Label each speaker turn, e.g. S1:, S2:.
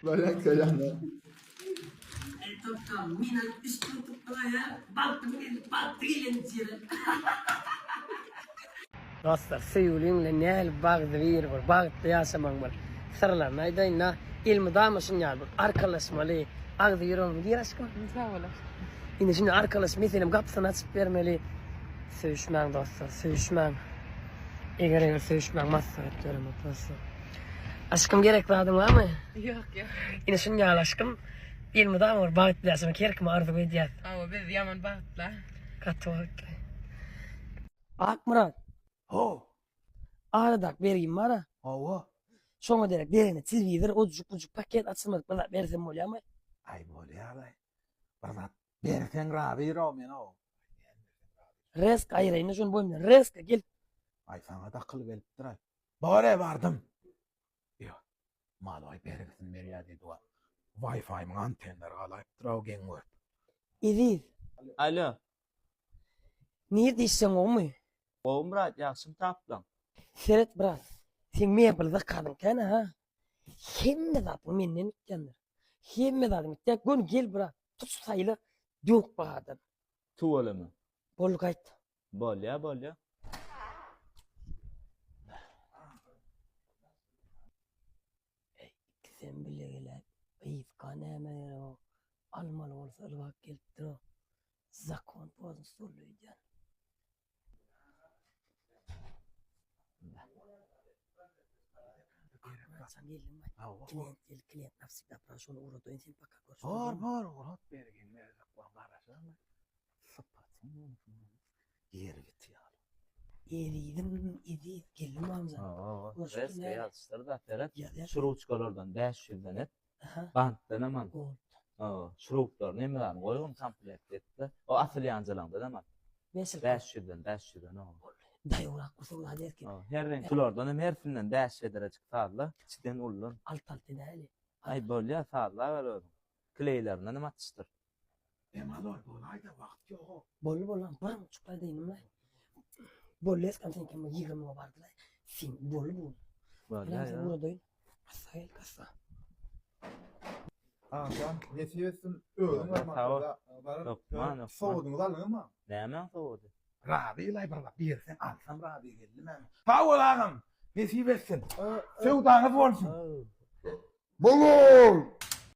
S1: Bolýa selamlar.
S2: Ey toptam mina üstün tutdular ya. Bagtym geldi, bagty gelen içeri. Dostlar söýgüliň bilen nähili bagtybir bir bagtly ýaşamagyň bir syrlaryny aýdaýynda elmydama şuny ýaly bir arkalaşmaly agzybir bolmaly gir aşkym.
S3: Sag bol aşkym.
S2: Indi şuny arkalaşyp meselem gapysyny açyp bermeli. Söýüşmäň dostlar söýüşmäň. Eger eger söýüşmäň maslahat beremok dostlar. Aşkym gerek zadyň barmy?
S3: Ýok ýok.
S2: Ine şuny ýaly aşkym elmydama bir bagtly ýaşamak her kime arzuw edýäs.
S3: Hawa biz ýaman bagtly.
S2: Gaty bagtly. Akmyrat.
S1: Ho.
S2: Aradak bergim bar-a.
S1: Hawa.
S2: Şoňa derek deregine telewizor, ojujuk-bujuk paket açylmadyk bir zat bersem bolýarmy?
S1: Aý bolýar-laý. Bir zat berseň razyr-ow men-ow.
S2: Reska aýyraýyn-da şony boýnumdan. Reska gel.
S1: Aý saňa-da akyl gelipdir-aý. Bor-e bardym. Ýok. Malaý bergisini berýär diýdi wa. Wi-Fi-myň antenleri galaýypdyr-ow geň görüp.
S2: Eziz.
S4: Alo.
S2: Nirde işleň gowumy?
S4: Gowy Myrat ýagşymy taplaň.
S2: Seret brat, seň mebel zakazyň kän ha. Hemme zadyň menden bitýändir. Hemme zadyň bitýär. Göni gel brat, tut saýla dök bahadan.
S4: Tüweleme.
S2: Boldy gaýt.
S4: Bolýa bolýa.
S2: Eý ikisem bile geläý. Yzka näme gerek o. Almaly bolsa ylgap gelipdir o. Zakon pozny stolda öýdýän. Klient geldi, klient nafsigda pra şony ugradaýyn sen paka görüşelim.
S1: Bor bor ugrat bergin berjek bor garaşarmy. Sypatyň ýer biti ýaly.
S2: Ezizim eziz geldim amca.
S4: Hawa,
S2: Görüşip
S4: reska
S2: näme?
S4: ýazyşdyr-da seret.
S2: Ýazýar.
S4: Şu ruçkalardan 500-den et.
S2: Aha.
S4: Bantdanam al.
S2: Gold.
S4: Hawa, şuruplaryny hemme zadyny goý, komplekt et-de. O asylýanjalaňdanam al.
S2: Nesil.
S4: 500-den, 500-den hawa.
S2: Daýawrak bolsa ulan erkek.
S4: Hawa, her reňk şulardan hem hersinden 5 bedrejik sazla, kiçiden uludan.
S2: Alt-alt edäýeli.
S4: Aý bolýar, sazlaber özüň. Kleýlerinden hem atyşdyr.
S1: Emaloý bolaýda wagt ýogow.
S2: Boldy boldy bir buçuk aýdaýynlaý. Boldy eskam seňkem bir 20 müňe bardylaý. Sen boldy bu.
S4: Bolýar.
S2: Sen ugradaýyn. Kassa gel kassa.
S1: Agam nesip etsin özüň
S4: Sag bol. Hökman, hökman.
S1: Sowudyňyzy aldyňyzmy?
S4: Nämäň sowudy?
S1: Razylaý bir zat berseň alsam razy geldim hem. Sag bol agam. Nesip etsin. Söwdaňyz bolsun. Bol.